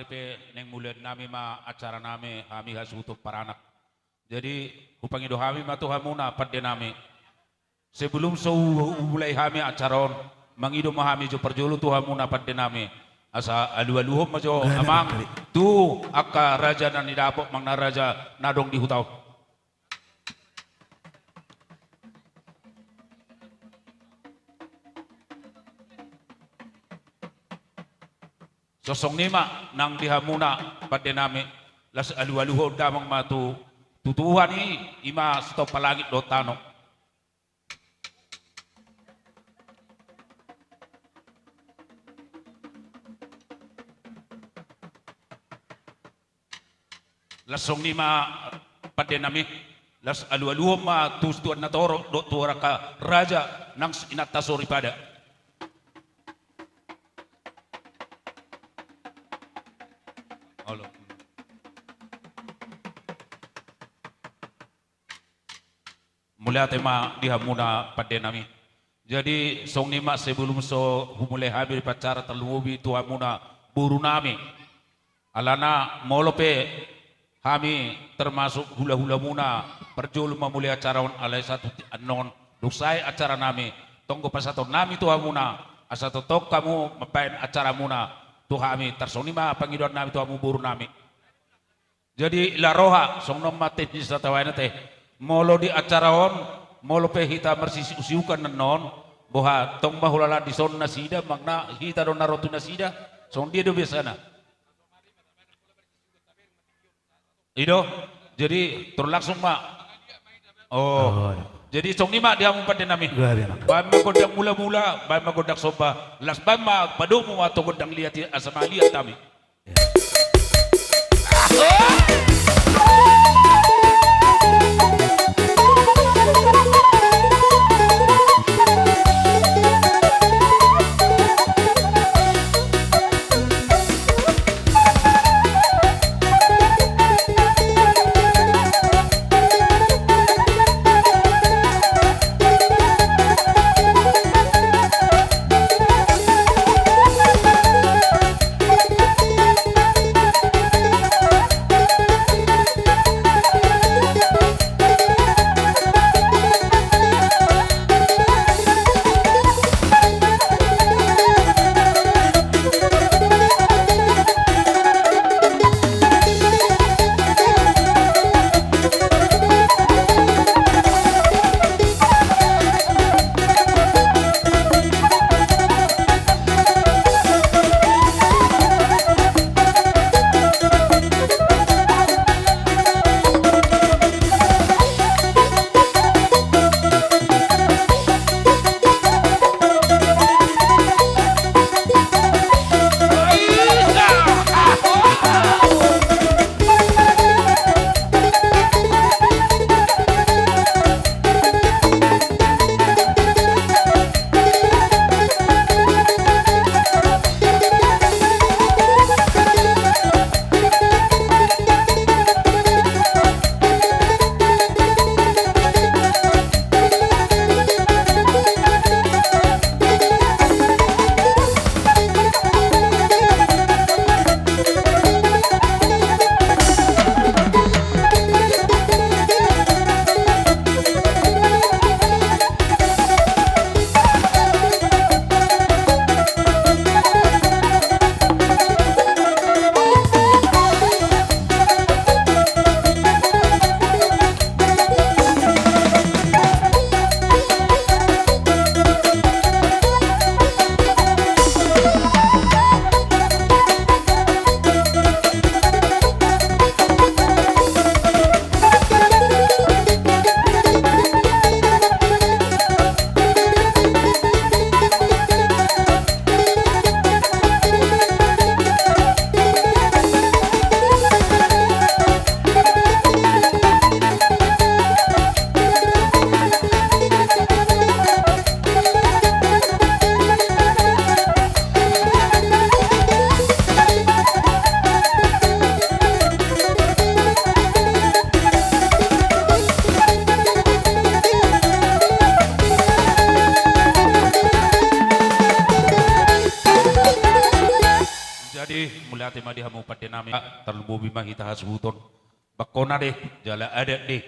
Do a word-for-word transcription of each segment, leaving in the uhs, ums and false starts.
Pe naeng mulian nami ma acara nami, hami hasuhuton paranak. Jadi, hupangido hami ma tu hamuna pande nami. Sebelum so hu-, humulai hami acara on, mangido ma hami jo parjolo tu hamuna pande nami. Asa alualuhon ma jo, Gana amang, tadi. Tu angka raja na nidapot, manang na raja na adong di huta on. Songon i ma nang di hamuna pande nami, laos alualuhon damang ma tu, tu Tuhan i, i ma sitompa langit dohot tano. Laos songon i ma pande nami, laos alualuhon ma tu situan na torop dohot tu angka raja nang inanta soripada. Olo. Mauliate ma di hamuna pande nami. Jadi, songon i ma sebelum so humulai hami di acara, tarlumobi tu hamuna boru nami. Alana molo pe hami termasuk hulahulamuna, parjolo ma mulai acara on, alai sahat tu annon, dung sae acara nami, tonggo pasahaton nami tu hamuna, asa tongtong hamu mambahen acaramuna tu hami, tarsongon i ma pangidoan nami tu hamu boru nami. Jadi, la roha, songon on ma teknis na tabaen ate. Molo di acara on, molo pe hita marsiusiukan annon, boha tong ma hulala dison nasida, manang na hita do na ro tu nasida, songon dia do biasana. I do, jadi, tor langsung ma. Oh. Oh, iya. Jadi, songon i ma di hamu pande nami. Iya, iya. Baen ma gondang mulamula, baen ma gondang somba, laos baen ma padomu ma tu gondang liat i, asa mangaliat hami. Ate ma di hamu pande nami, tarlumobi ma hita hasuhuton. Bangkona de, jala adat de.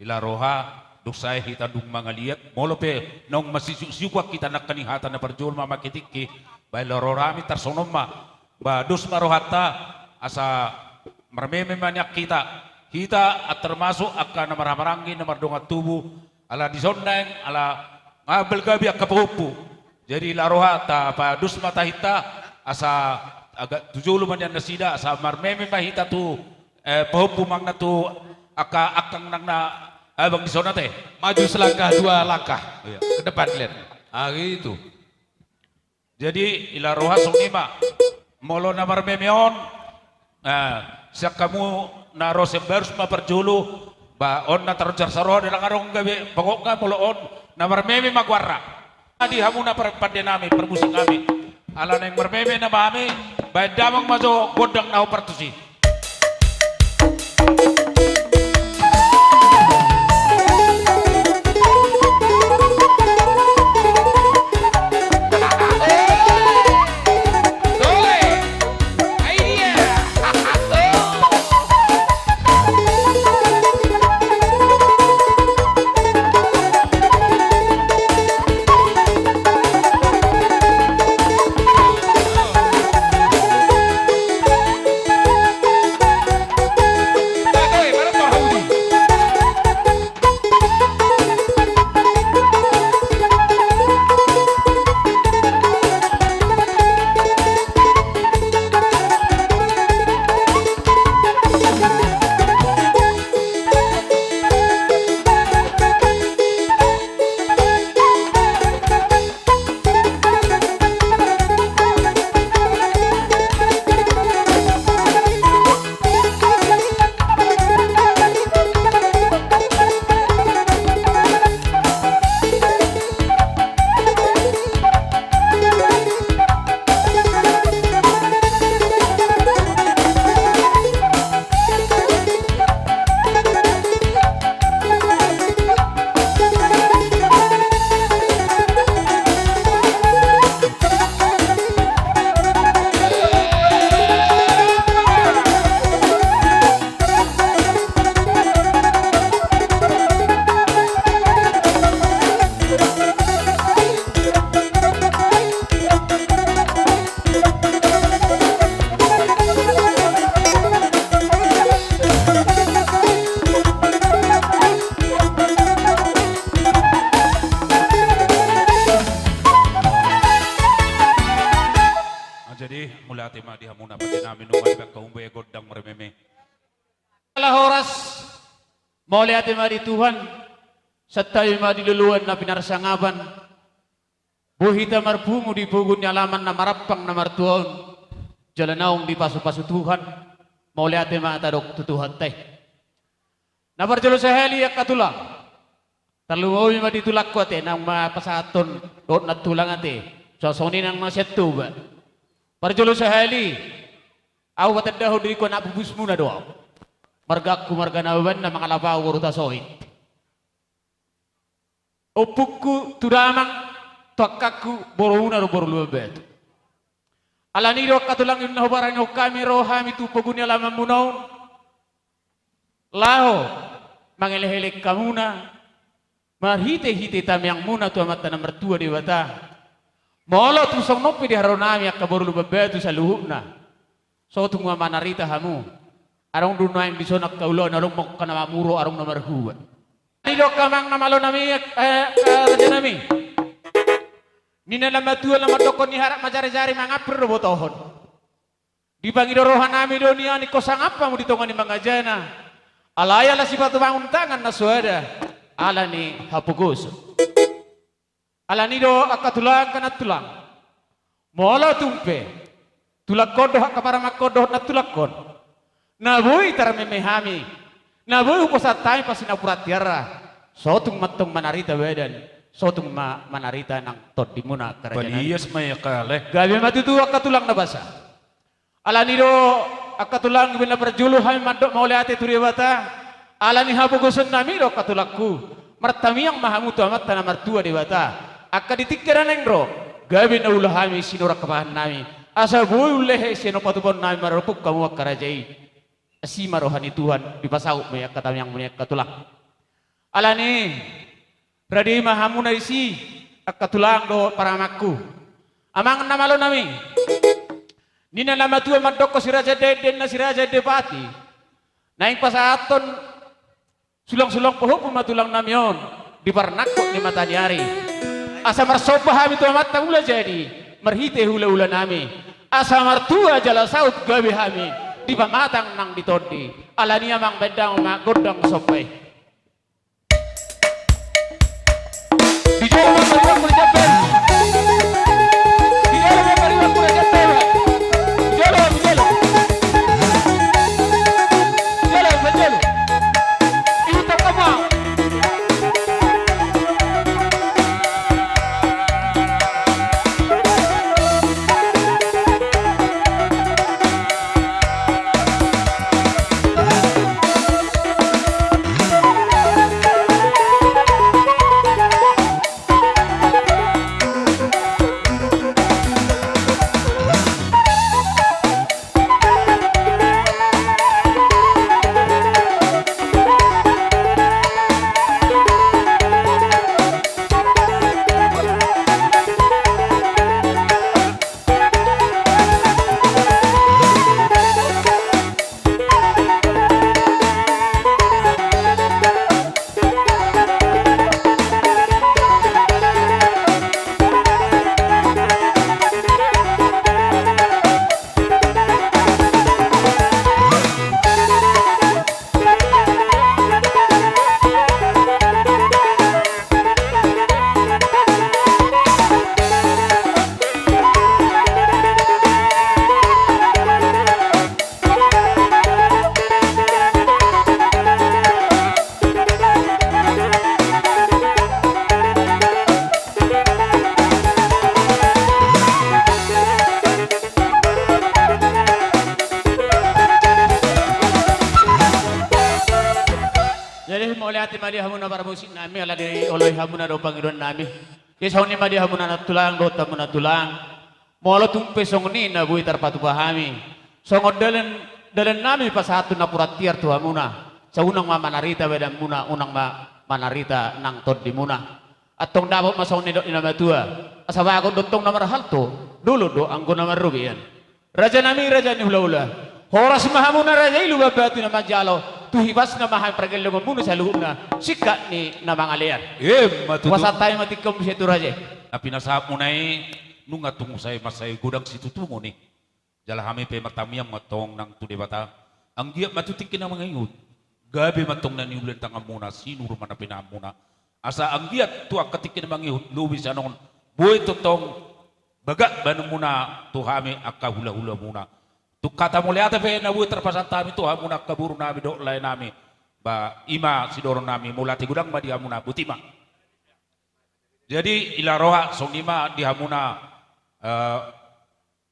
Ila roha, dung sae hita dung mangaliat, molo pe naung masisuk-sisukan hita nangkaning hata na parjolo ma mangkitikki, ba ila roha nami tarsongon on ma, ba dos ma rohanta, asa marmeme ma nian hita. Hita, ah, termasuk angka na marhahamaranggi, na mardongan tubu, ala dison naeng, ala nga balga be angka pahompu. Jadi ila roha tapados ma tahinta, asa agak tu jolo ma nian nasida, asa marmeme ma hita tu, eh, pahompu manang na tu angka angkang nang na abang dison ate. Maju selangkah dua langkah. Iya. Ke depan, Glenn. Ah, gitu. Jadi, ila roha songon i ma. Molo na marmeme on, ah, sian hamu na ro sian Barus ma parjolo, ba on na tarunjar saroha, ndang adong gabe pokokna molo on na marmeme ma goarna. Di hamu na par-, pande nami, parmusik nami. Ala naeng marmeme nama hami, baen damang ma jo gondang na hombar tusi. Jadi, mauliate ma di hamuna pande nami, nunga dibaen hamu be gondang marmeme. Ala horas, mauliate ma di Tuhan, santabi ma di loloan na pinarsangapan. Boi hita marpungu di pogu ni alaman na marampang na martua on, jala naung dipasupasu Tuhan, mauliate ma tadok tu Tuhanta i. Na parjolo sahali angka tulang. Tarlumobi ma di tulangku ate, naung ma pasahathon dohot nantulang ate. Songon i nang na sian Toba. Parjolo sahali, ahu patandahon diringku anak pupusmuna do ahu. Margangku marga Nababan, na mangalap ahu boru Tasoit. Ompungku tu damang, tu angkangku borumuna do boru Lumban Batu. Alani do angka tulang, na hubahen hami ro hami tu pogu ni alamanmuna on. Laho mangelekelek hamuna, marhitehite tangiangmuna tu Amanta na martua Debata. Molo tung songon on pe di haroro nami angka boru Lumban Batu saluhutna, so tung ma manarita hamu. Adong do nuaeng dison angka ulaon, adong ma angka na mamuro, adong na marhua. Didok amang na malo nami, eh, eh, raja nami. Ninna na matua na mandokkon, ni harat majarijari mangampir do botohon. Dipangido roha nami do nian ingkon sangap hamu di tonga ni mangajana. Alai ala sipatupaongan tangan na so ada, ala ni hapogoson. Alani do angka tulang, angka nantulang. Molo tung pe tulangkon dohot angka parumaenkon dohot nantulangkon, na boi tarmeme hami, na boi hupasahat hami pansinomburan tiarna, so tung ma antong manarita badan, so tung ma manarita nang tondimuna, angka raja nami. Palias ma ia kale. Gabe ma tutu angka tulang na basa. Alani do angka tulang, baen na parjolo hami mandok mauliate tu Debata, alani hapogoson nami do angka tulangku. Martangiang ma hamu tu Amanta na martua Debata. Angka di tingki na naeng ro, gabe na ula hami sinurat habahen nami, Asa boi ullehe sian opat upaon nami marapuk hamu angka raja i. Asi ma roha ni Tuhan, dipasaut ma i angka tangiangmu i angka tulang. Alani, rade ma hamu na disi, angka tulang dohot paramangku. Amang na malo nami. Ninna na matua mandok si Raja Ende, ninna si Raja Endepati. Naeng pasahathon sulang-sulang pahompu ma tulang nami on di parnangkok ni mata ni ari. Asa marsomba hami tu Amanta Mulajadi marhite hula-hula nami. Asa martua jala saut gabe hami di pamatang nang di tondi. Alani amang, baen damang ma gondang somba i. Di jolo ma paribanku na jambe. Di jolo ma paribanku na jambe. Di jolo, di jolo. Di jolo, di jolo. Itu kamu. Jadi mauliate ma di hamuna parmusik nami, ala dioloi hamuna do pangidoan nami. Jadi songon i ma di hamuna nantulang dohot hamuna tulang. Molo tung pe songon i na boi tarpatupa hami songon dalan, dalan nami pasahat tu napuran tiar tu hamuna. Sai unang ma manarita badanmuna, unang ma manarita nang tondimuna. Antong dapot ma songon nidok ni na matua. Asa bagon do tong na marhalto, dolok do anggo na marrobean. Raja nami, raja ni hulahula. Horas ma hamuna raja i luban batu na manjalo. Tu hipasna ma hami pargellengonmuna saluhutna. Singkat ni na mangalean. Emma tutu. Hupasahat hami ma tingki on muse tu raja i. Na pinasahatmuna i nunga tung sai mansai godang situtungon i. Jala hami pe martangiang ma tong nang tu Debata. Anggiat ma tu tingki na mangihut gabe ma tong na niulian tanganmuna, sinur ma na pinahanmuna. Asa anggiat tu angka tingki na mangihut lobi sian on boi tongtong bagak bahenonmuna tu hami angka hulahulamuna. Tung hata mauliate pe na boi tarpasahat hami tu hamuna angka boru nami dohot lae nami. Ba i ma sidorong nami, mauliate godang ma di hamuna, boti ma. Jadi ila roha songon i ma di hamuna, eh,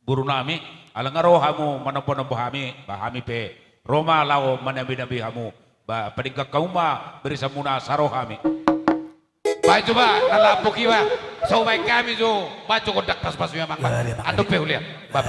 boru nami, ala nga ro hamu manombonombo hami, ba hami pe ro ma laho manambinambi hamu, ba padenggan hamu ma barisanmuna asa ro hami. Baen jo ba na lambok iba, so baen hami jo, baen jo gondang pasupasu i amang. Andon pe huliat, ba.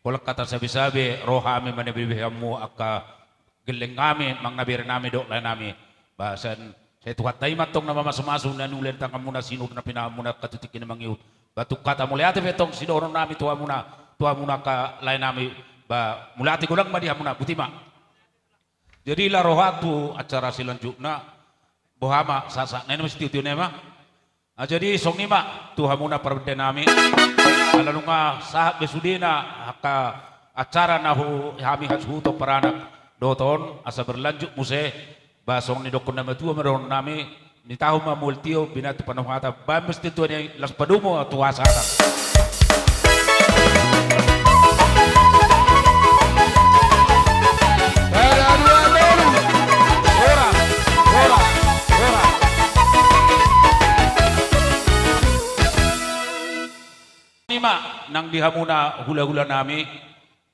Pola hata sabe-sabe, ro hami mangabeabe hamu angka gelleng nami, amang na bere nami dohot lae nami. Ba sian, sai Tuhanta i ma antong na mamasumasu na niula ni tanganmuna, sinur na pinahanmuna angka tu tingki na mangihut. Ba tung hata mauliate pe antong sidohonon nami tu hamuna, tu hamuna angka lae nami. Ba mauliate godang ma di hamuna, boti ma. Jadi, ala roha tu acara selanjutna, boha ma, sahat-sahat nai ma sitiotio nai ma. Ah, jadi, songon i ma tu hamuna parbendahannami. Ala nunga sahat be sudena angka acara na hu-, hami hasuhuton paranak dohot on, asa berlanjut muse, ba songon nidokkon na matua ma dohononnami, nitahu ma mual tio, binattu panuhata, baen ma sitiotio nai, laos padomu tu hasahatan. Sada, dua, tolu. Horas, horas, horas. Songon i ma nang di hamuna hula-hulanami,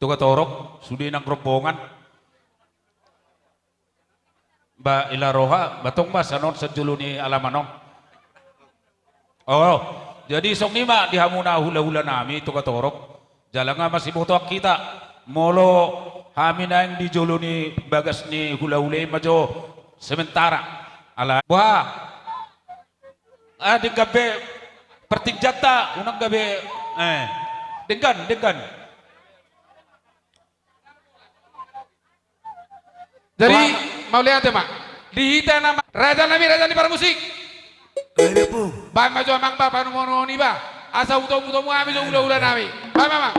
Togatorop, sude nang rombongan. Ba ala roha, ba tong ma sian on, sian jolo ni alaman on. Oh, jadi songon i ma di hamuna hula-hulanami, Togatorop. Jala nga masibotoan hita, molo hami naeng di jolo ni bagas ni hula-hula i ma jo sementara. Ala, boha? Ah, denggan be partingkianta, unang gabe, eh, denggan, denggan. Jadi, wah, mauliate ma. Di hita nama, rajanami, raja ni parmusik. Gabe, Bung. Baen ma jo amang ba, panuhon-nuhon i ba. Asa hutomu-tomu hami jo hula-hulanami. Baen ma, amang.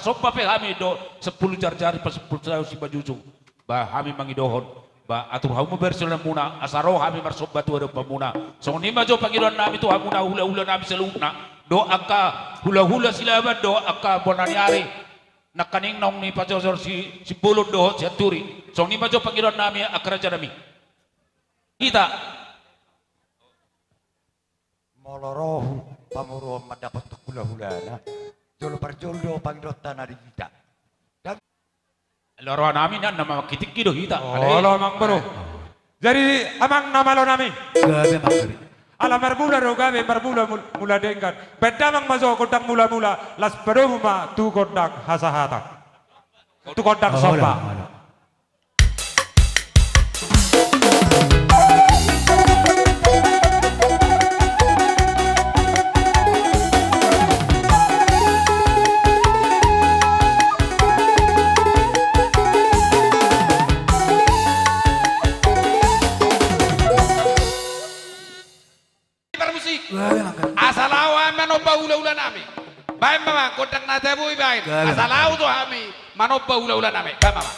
Somba pe hami do sampulu jarjari, pasampulu saus simanjujung. Ba hami mangidohon, ba atur hamu ma bersilanmuna, asa ro hami marsomba tu adopanmuna. Songon i ma jo pangidoannami tu hamuna hulahulanami saluhutna, dohot angka hulahula Silaban, dohot angka bona ni ari nangkaning naung nipajojor si Simbolon dohot Sianturi. Songon i ma jo pangidoannami angka rajanami. Hita. Molo ro pamoruon mandapothon hulahulana, jolo parjolo do pangidoanta na di hita. Dang- Olo rohanami na, na mangkitingki do hita. Olo, amang boru. Jadi, amang na malonami. Gabe, amang boru. Ala marmula do gabe, marmula mul-, mula denggan. Baen damang ma jo gondang mulamula, laos padomu ma tu gondang hasahatan. Tu gondang somba. Olo, olo. Parmusik. Asa laho hami manomba hulahulanami. Baen ma, amang, gondang na tabo i baen. Asa laho jo hami manomba hulahulanami. Baen ma, amang.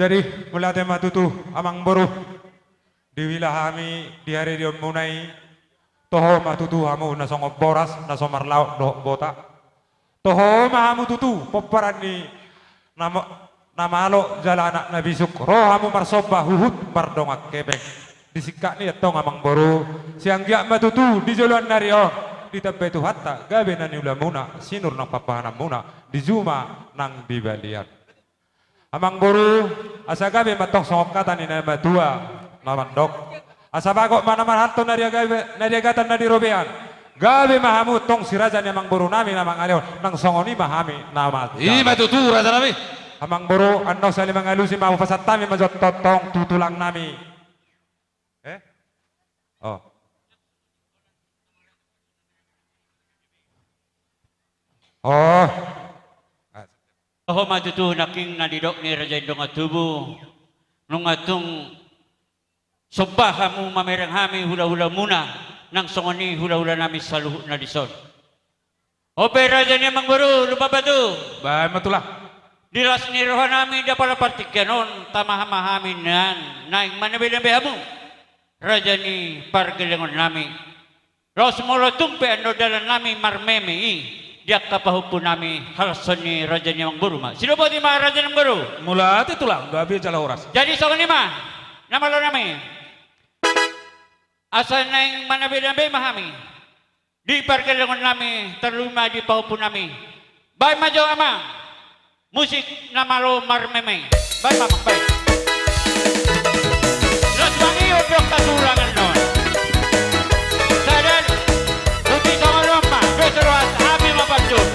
Jadi, mauliate ma tutu, Amangboru. Dihuila hami di haridionmuna i, toho ma tutu hamu na songon boras, na so marlaok dohot bota. Toho ma hamu tutu pomparan ni na ma-, na malo jala anak na bisuk, ro hamu marsomba huhut mardongan hepeng. Di singkat ni antong, Amangboru, sai anggiat ma tutu di joloan ni ari on ditambai Tuhanta gabe na niulamuna, sinur nang pahanhanmuna, dijou ma nang di balian. Amangboru, asa gabe ma antong songon hata ni na matua na mandok: Asa bagot ma na marhalto na di aga-, na di agatan na di robean. Gabe ma hamu antong si raja ni amangborunami na mangalehon, nang songon i ma hami na manjalo. I ma tutu, rajanami. Amangboru, annon sahali mangalusi ma, hupasahat hami ma jo antong tu tulangnami. Eh? Oh. Oh. Toho ma tutu nangkin na nidok ni raja i dongan tubu, nunga tung somba hamu mamereng hami hulahulamuna, nang songon i hulahulanami saluhutna dison. Ope raja ni amangboru Lumban Batu. Baen ma tulang. Di las ni rohanami di apala partingkian on, tama ma hami nian naeng manambedambe hamu, raja ni pargellengonnami. Laos molo tung pe annon dalannami marmeme i di angka pahompunami, halashon ni raja ni amangboru ma. Sidapot i ma, raja ni amangboru. Mauliate tulang, gabe jala horas. Jadi songon i ma, na malonami. Asa naeng manambedambe ma hami di pargellengonnami, tarlumobi ma di pahompunami. Baen ma jo, amang, musik na malo marmeme. Baen ma, amang, baen. Las ma i, oblong hasurangan non. Sada, putih sama lompa, besok rohas, hami ma panjung.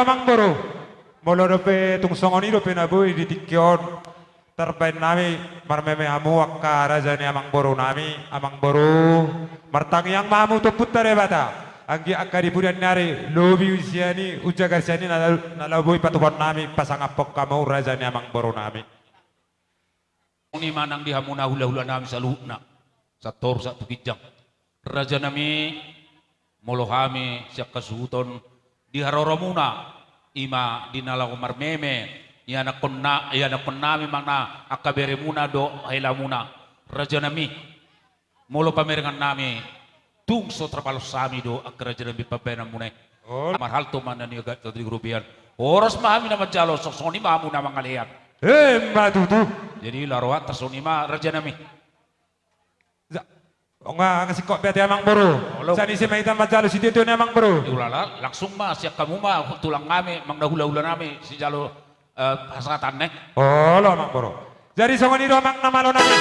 Amangboru, molo dope tung songon i dope na boi di tingki on, tarbaen nami marmeme hamu angka raja ni amangboru nami, amangboru, martangiang ma hamu tu Ompunta Debata, anggiat angka di pudian ni ari lobi sian i, unjagar sian i na, na laho boi patupaon nami pasangaphon hamu raja ni amangboru nami. Songon i ma nang di hamuna hulahula nami saluhutna, sahat toru sahat tu ginjang. Raja nami, molo hami sian hasuhuton di haroramuna, i ma di na laho marmeme, ianakhon na, ianakhon nami ma na angka beremuna dohot helamuna. Raja nami, molo pamerengan nami, tung so tarbalos hami do angka raja nami pambahenanmuna i. Olo. Marhalto ma na niagatan di garobean. Horas ma hami na manjalo, songon i ma hamu na mangalean. Emma tutu. Jadi ila rohanta songon i ma raja nami. Ja-, nga, nga singkop be ate amangboru. Olo. Sian ise ma hita manjalo sitiotio ni amangboru? Ulala, langsung ma sian hamu ma tulang nami, amang na hulahula nami, sijalo eh, hasahatan, eh. Olo, amangboru. Jadi songon i do amang na malo nami.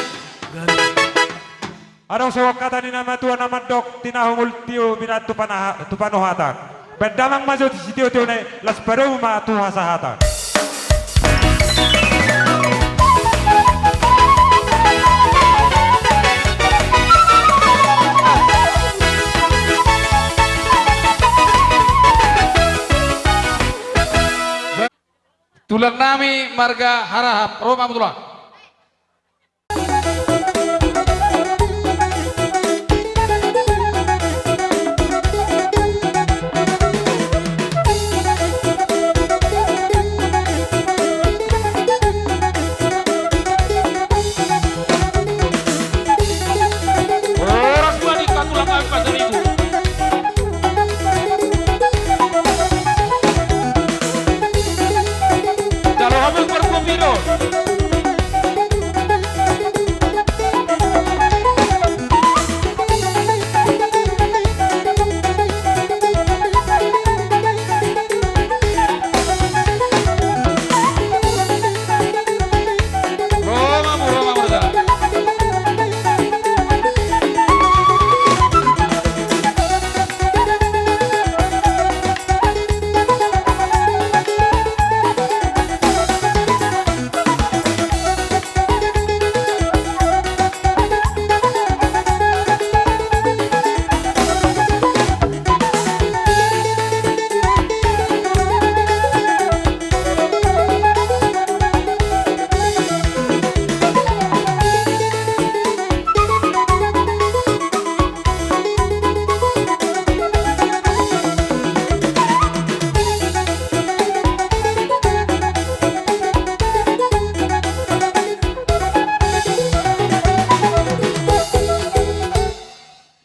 Adong songon hata ni na matua na mandok, tinahu molo tio binaan tu panaha-, tu panohatan. Baen damang ma jo sitiotio na i, laos padomu ma tu hasahatan. Tulang nami marga Harahap, ro ma hamu tulang. Horas ma di angka tulang nami Pasaribu. Jalo hamu pargumiro.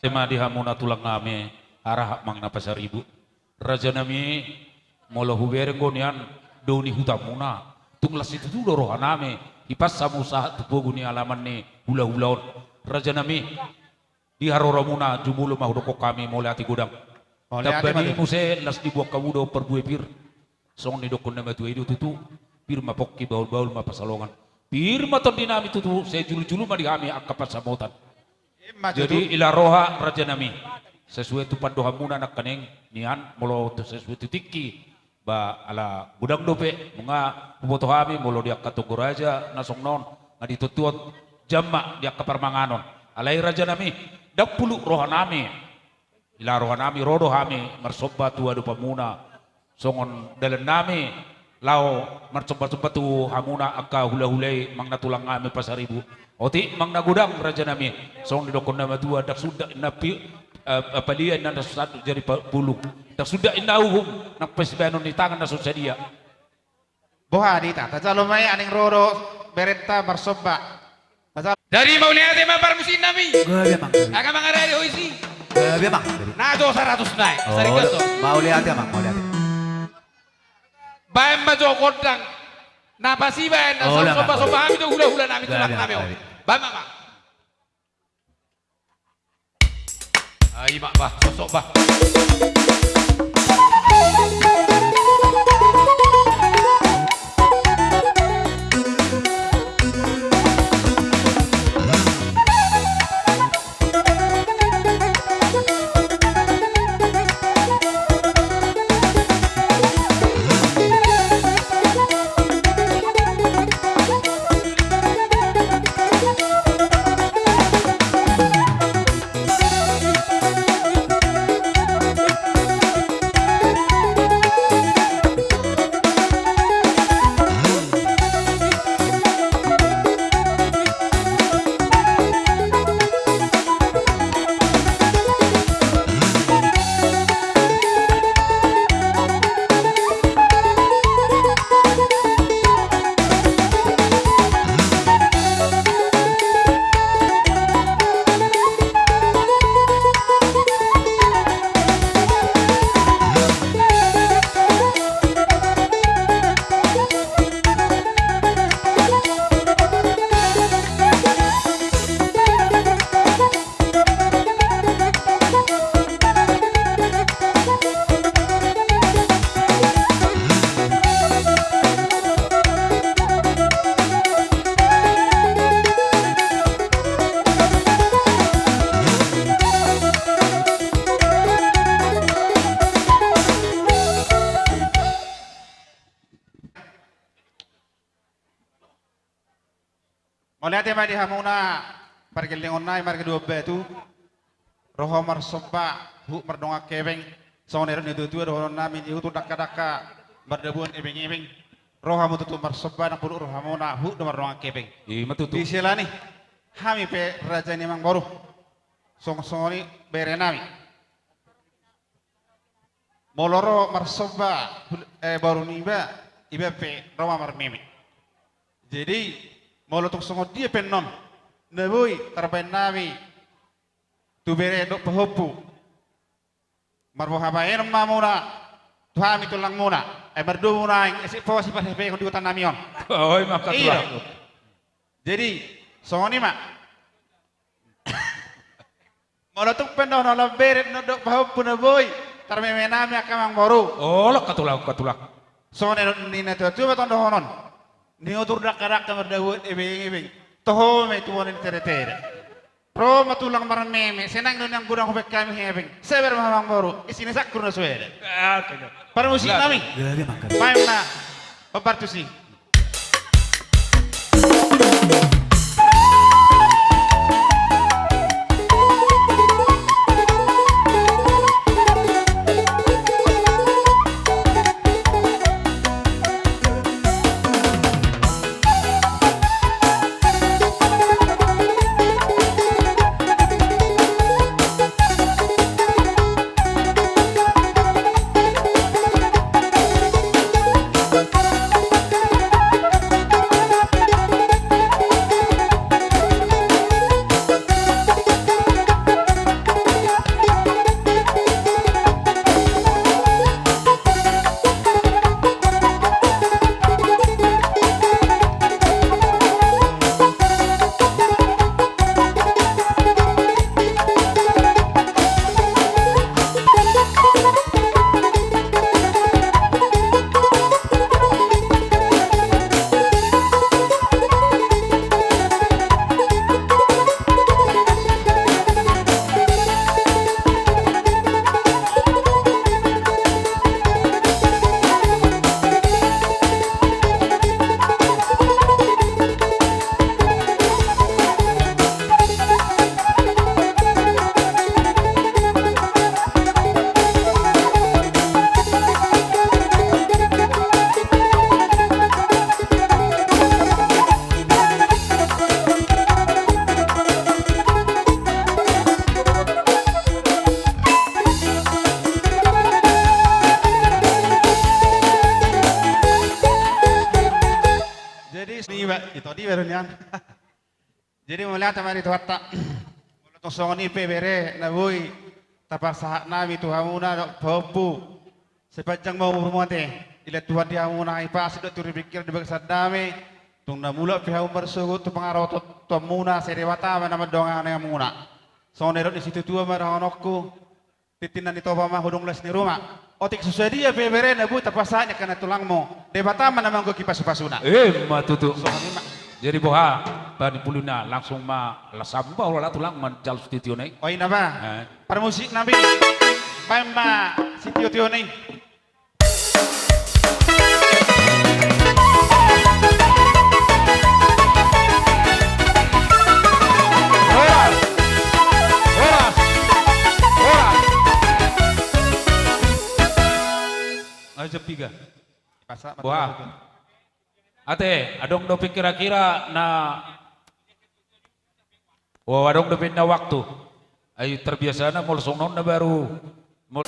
Ema di hamuna tulang nami, Harahap, amang na Pasaribu. Raja nami, molo hubereng do nian dou ni hutamuna, tung las situtu do roha nami, hipas hamu sahat tu pogu ni alaman ni hulahula on. Raja nami, di haroramuna jumolo ma hudokkon hami mauliate godang. Mauliate. Tambani muse las dibuat hamu do parbue pir. Songon nidokkon na matua i do tutu, pir ma pongki, bahulbahul ma pansalongan. Pir ma tondi nami tutu, sai juljulu ma di hami angka pansamotan. Emma tutu. Jadi ila roha raja nami, sesuai tu pandohanmuna nangkaning nian, molo tu sesuai tu tingki, ba ala godang dope, nunga huboto hami molo di angka tonggo raja na songon on, nga ditontuhon jam ma di angka parmanganon. Alai raja nami, ndang pulut roha nami. Ila roha nami, ro do hami marsomba tu adopanmuna, songon dalan nami laho marsombasomba tu hamuna angka hulahula i, amang na tulang nami Pasaribu. Otik, amang na godang raja nami, songon nidokkon na matua, ndang sundat inna pi-, eh, palia inna na so sandok jari pa-, pulung. Ndang sundat inna uhum, nang pe sibahenon ni tangan na so sadia. Boha di hita, tajalo ma i, aning ro do berenta marsomba. Tajalo. Jadi mauliate ma parmusik nami. Gabe, amang. Angka mangarade ho isi. Gabe, amang. Na jo saratus nai. Oh, sarikas do. Mauliate, amang, mauliate. Baen ma jo gondang. Na pasibaen na. Oh, amang, somba-somba hami do hulahula nami, gabe, tulang nami, amang, on. Gabe. Baen ma, amang. Ai ma bah, sosok bah. Mauliate ma di hamuna pargellengon nami marga Duanbatu. Ro hamu marsomba, huhut mardongan hepeng. Songon na nidok ni tuatua dohonon nami, ni utur dangkadangka mardabuan ebengibeng. Ro hamu tutu marsomba, nang pulut ro hamuna, huhut do mardongan hepeng. Ima tutu. Di sela ni, hami pe raja ni amangboru, songon songon i bere nami. Molo ro marsomba, eh, boru niba, iba pe ro ma marmeme. Jadi molo tung songon dia pe annon na boi tarbaen nami tu bere dohot pahompu, marboha baenon ma hamuna tu hami tulangmuna. Ai mardomu naeng, ese pos i parhepehon di huta nami on. Oi, maka tulang. Jadi songon i ma. Molo tung pe annon holan bere dohot pahompu na boi tarmeme nami angka amangboru. Olo, angka tulang, angka tulang. Songon na nidok ni natuatua ma tong dohonon, ni utur dangkadangka mardabuan ebengibeng, toho ma i tu bona ni teretere. Ro ma tulang marmeme, sai naeng do nian godang hubaen hami hepeng. Sabar ma hamu amangboru, isi ni sangkur na suada. Parmusik nami. Baen ma hombar tusi. Jadi, songon i ma, ito di baru nian. Jadi mauliate ma di Tuhanta. Molo tung songon i pe bere na boi tapasahat nami tu hamuna dohot pahompu, sepanjang ma umurmu ate, dilehon Tuhan di hamuna hahipason dohot turi pingkiran di bagasan dame. Tung na mulak pe hamu marsogot tu pangarantoanmuna, sai Debata ma na mandongani hamuna. Songon na nidok ni situatua ma dohononku, tintin na nitopa ma hudung las ni ruma. Otik so sadia pe bere na boi tapasahat ni angka na tulangmu, Debata ma na manggohi pasupasuna. Ima tutu. Songon i ma. Jadi boha, panimpuluna langsung ma las hamu ma ulaon tulang manjalo sitiotio na i. O, i na ba. Eh. Parmusik nami, baen ma sitiotio na i. Horas! Horas! Horas! Ayo, jam tiga. Wah. Ate, adong dope kira-kira na Oh, adong dope na waktu. Ai terbiasa na molo songon on na baru. Mol-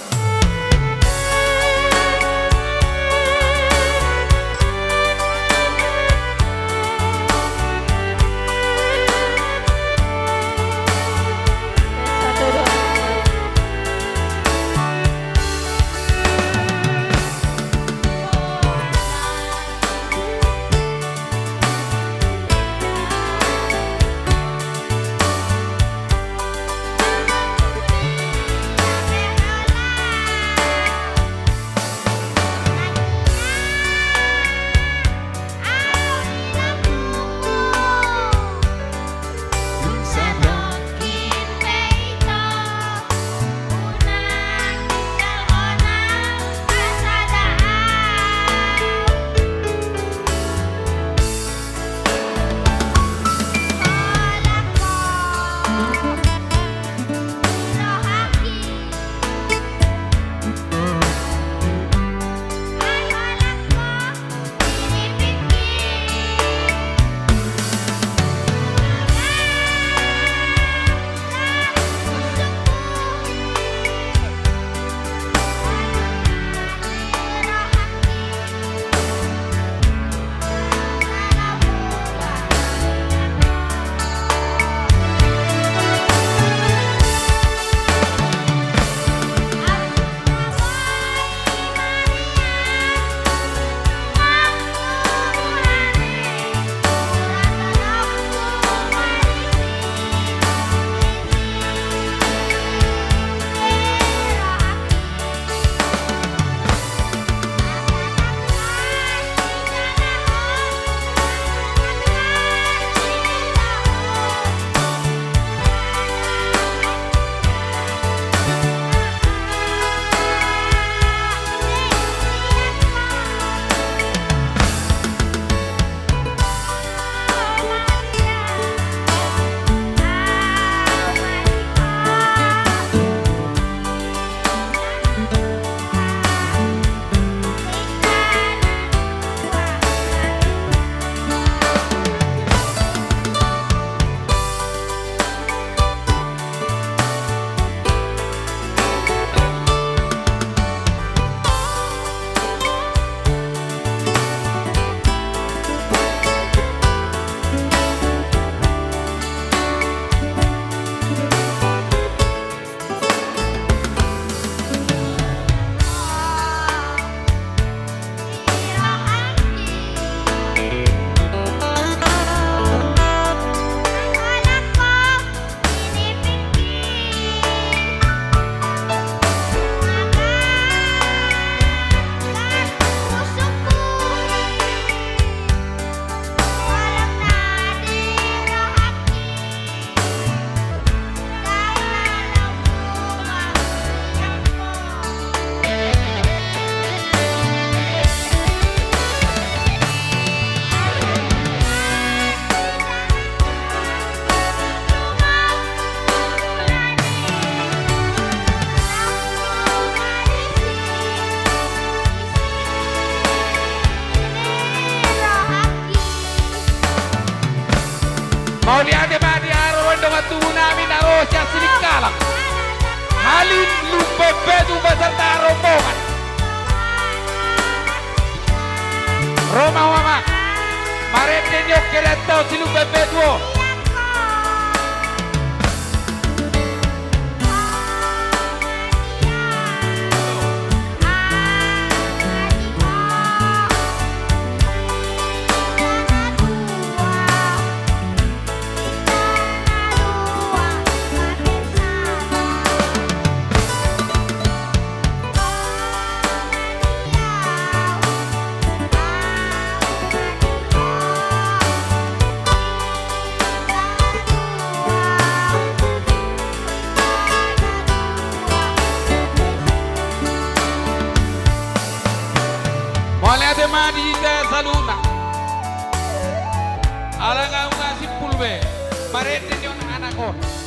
Oke, letao si lumban betua. Mauliate ma di hita saluhutna. Ala nga unga simpul be marende ni on anak on.